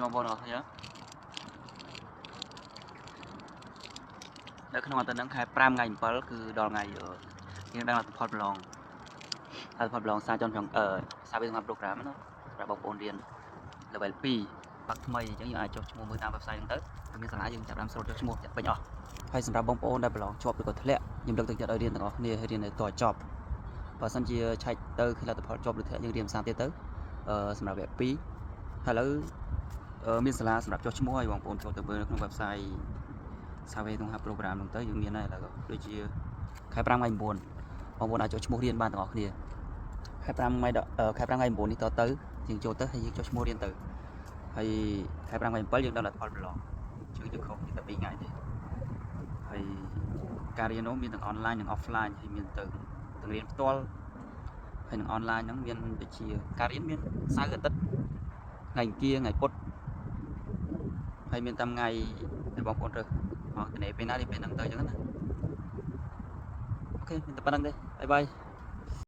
បងប្អូនអរគ្នានៅក្នុងអាទិត្យហ្នឹងខែ5ថ្ងៃ7គឺដល់ថ្ងៃយើងដឹងលទ្ធផលប្រឡងលទ្ធផលប្រឡងសារចនក្នុងសារវិទ្យា program ណាសម្រាប់បងប្អូនរៀន level 2បាក់ថ្មីអញ្ចឹងយើងអាចចុះឈ្មោះមើលតាម website ហ្នឹងទៅហើយមានសាលាយើងចាប់ដើមស្រូតចុះឈ្មោះចាក់ពេញអស់ហើយសម្រាប់បងប្អូនដែលប្រឡងជាប់ឬក៏ធ្លាក់ខ្ញុំលើកទឹកចិត្តឲ្យរៀនទាំងអស់គ្នាហើយរៀនឲ្យតចប់បើសិនជាឆែកទៅឃើញលទ្ធផលជាប់ឬធ្លាក់យើងរៀនភាសាទៀតទៅសម្រាប់វគ្គ2ហើយឥឡូវមានសាលាសម្រាប់ចុះឈ្មោះឲ្យបងប្អូនចូលទៅមើលនៅក្នុង website សាវេក្នុង program ហ្នឹងទៅយើងមានហើយឥឡូវដូចជាខែ5ថ្ងៃ9បងប្អូនអាចចុះឈ្មោះរៀនបានទាំងអស់គ្នាខែ5ថ្ងៃខែ5ថ្ងៃ9នេះតទៅយើងចូលទៅហើយយើងចុះឈ្មោះរៀនទៅហើយខែ5ថ្ងៃ7យើងដល់លទ្ធផលប្រឡងជឿទៅខុសតែ2ថ្ងៃទេហើយការរៀននោះមានទាំង online និង offline ហើយមានទៅទាំងរៀនផ្ទាល់ហើយនឹង online ហ្នឹងមានដូចជាការរៀនមានសៅរ៍អាទិត្យថ្ងៃអង្គារថ្ងៃពុធហើយមានតាមថ្ងៃដែលបងប្អូនរើសមកទៅពេលណានេះពេលហ្នឹងទៅអញ្ចឹងណាOK មានតែប៉ុណ្្នឹងទេbye bye.